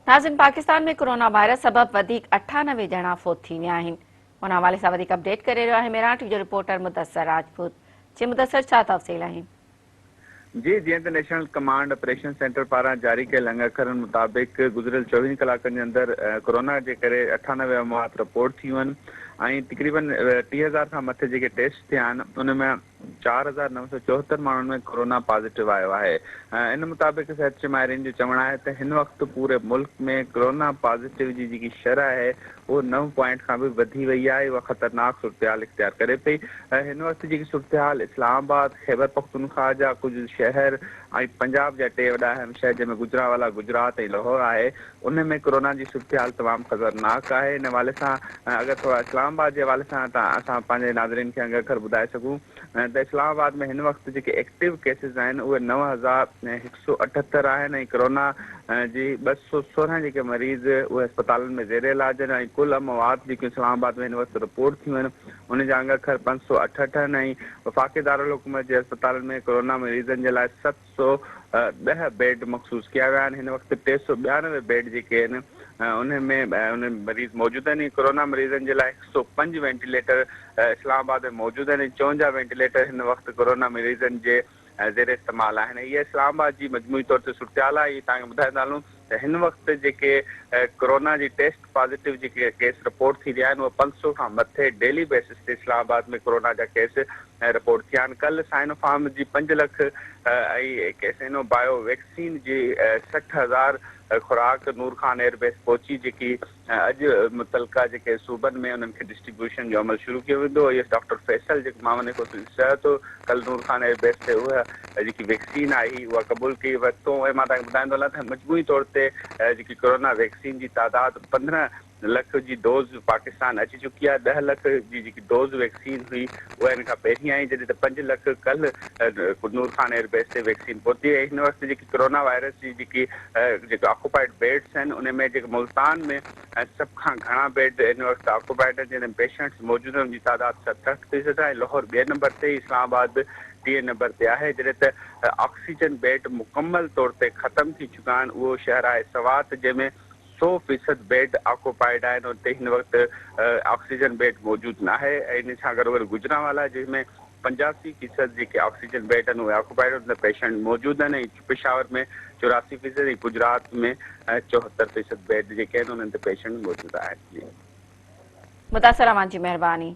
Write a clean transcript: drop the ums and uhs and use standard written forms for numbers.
ناظرين Pakistan ۾ corona virus سبب وڌيڪ 98 ڄڻا فوت ٿي ويا آهن ان حوالي سان وڌيڪ اپڊيٽ ڪري رهيو آهي ميران ٽي وي جو رپورٽر مدثر راجپوت جي مدثر ڇا تفصيل آهن. جي جيئن ته نيشنل ڪمانڊ آپريشن سينٽر پاران جاري ڪيل انگ اکرن مطابق گذريل 24 ڪلاڪن جي اندر ڪورونا جي ڪري 98 اموات رپورٽ ٿيون آهن ۽ تقريبن 3000 کان مٿي جيڪي ٽيسٽ ٿيا آهن ان ۾ 4974 ماڻهن ۾ ڪورونا پازيٽو آيو آهي. ان مطابق صحت جي ماهرين جو چوڻ آهي ته هن وقت پوري ملڪ ۾ ڪورونا پازيٽو جي جيڪي شرح آهي اهو نو پوائنٽ کان به وڌي وئي آهي اها خطرناڪ صورتحال اختيار ڪري پئي. هن وقت جيڪي صورتحال اسلام آباد، خيبرپختونخواهه جا ڪجهه شهر ۽ پنجاب جا ٽي وڏا اهم شهر جنهن ۾ گجرانوالا، گجرات ۽ لاهور آهي ان ۾ ڪورونا جي صورتحال تمام خطرناڪ آهي ان حوالي سان اگر ٿورا اسلام آباد جي حوالي سان اسان پنهنجي ناظرين کي انگ اکر ٻڌائي سگهون ته اسلام آباد ۾ هن وقت جيڪي ايڪٽو ڪيسز آهن اهي 9178 آهن ۽ ڪورونا جي 216 جيڪي مريض اهي اسپتالن ۾ زير علاج آهن ۽ ڪل اموات جيڪيون اسلام آباد ۾ هن وقت رپورٽ ٿيون آهن ان جا انگ اکر 568 آهن ۽ وفاقي دارالحڪومت جي اسپتالن ۾ ڪورونا مريضن جي لاء 710 بيڊ مخصوص ڪيا ويا آهن، هن وقت 392 بيڊ جيڪي آهن انهن ۾ انهن مريض موجود آهن ۽ ڪورونا مريضن جي لاء 105 وينٽيليٽر اسلام آباد ۾ موجود آهن ۽ 54 وينٽيليٽر هن وقت ڪورونا مريضن جي زير استعمال آهن. اها اسلام آباد جي مجموعي طور تي صورتحال آهي. توهان کي ٻڌائيندا هلون ته هن وقت جيڪي ڪورونا جي ٽيسٽ پازيٽو جيڪي ڪيس رپورٽ ٿي رهيا آهن اهي 500 کان مٿي ڊيلي بيسس تي اسلام آباد ۾ ڪورونا جا ڪيس رپورٽ ٿيا آهن. ڪلهه سائنو فارم جي پنج لک ۽ ڪيسينو بايو ويڪسين جي 60 هزار خوراڪ نور خان ايئر بيس پهچي جيڪي اڄ متعلقه جيڪي صوبن ۾ انهن کي ڊسٽريبيوشن جو عمل شروع ڪيو ويندو. ايس ڊاڪٽر فيصل جيڪو معاون خصوصي صحت هو ڪلهه نور خان ايئر بيس تي اها جيڪي ويڪسين آئي اها قبول ڪئي ورتو ۽ مان توهان کي ٻڌائيندو هلان ته مجموعي طور تي جيڪي ڪورونا ويڪسين جي تعداد 15 لک جي ڊوز پاڪستان اچي چڪي آهي، ڏهه لک جي جيڪي ڊوز ويڪسين هئي اها ان کان پهرين آئي جڏهن ته پنج لک ڪلهه نور خان ايئر بيس تي ويڪسين پهتي ۽ هن وقت جيڪي ڪرونا وائرس جي جيڪي جيڪي آڪوپائيڊ بيڊس آهن ان ۾ جيڪي ملتان ۾ سڀ کان گهڻا بيڊ هن وقت آڪوپائيڊ آهن جنهن ۾ پيشنٽس موجود آهن ان جي تعداد 67 فيصد آهي لاهور ٻئي نمبر تي اسلام آباد به ٽئين نمبر تي آهي جڏهن ته آڪسيجن بيڊ مڪمل طور تي ختم ٿي چڪا آهن اهو شهر آهي سوات جنهن ۾ سئو فيصد بيڊ آڪوپائيڊ آهن اتي هن وقت آڪسيجن بيڊ موجود ناهي ۽ ان سان گڏوگڏ گجرانوالا جنهن ۾ 85 فيصد جيڪي آڪسيجن بيڊ آهن اهي آڪوپائيڊ آهن اتي پيشنٽ موجود آهن ۽ پشاور ۾ 84 فيصد ۽ گجرات ۾ 74 فيصد بيڊ جيڪي آهن انهن تي پيشنٽ موجود آهن. متاثر اوهان جي مهرباني.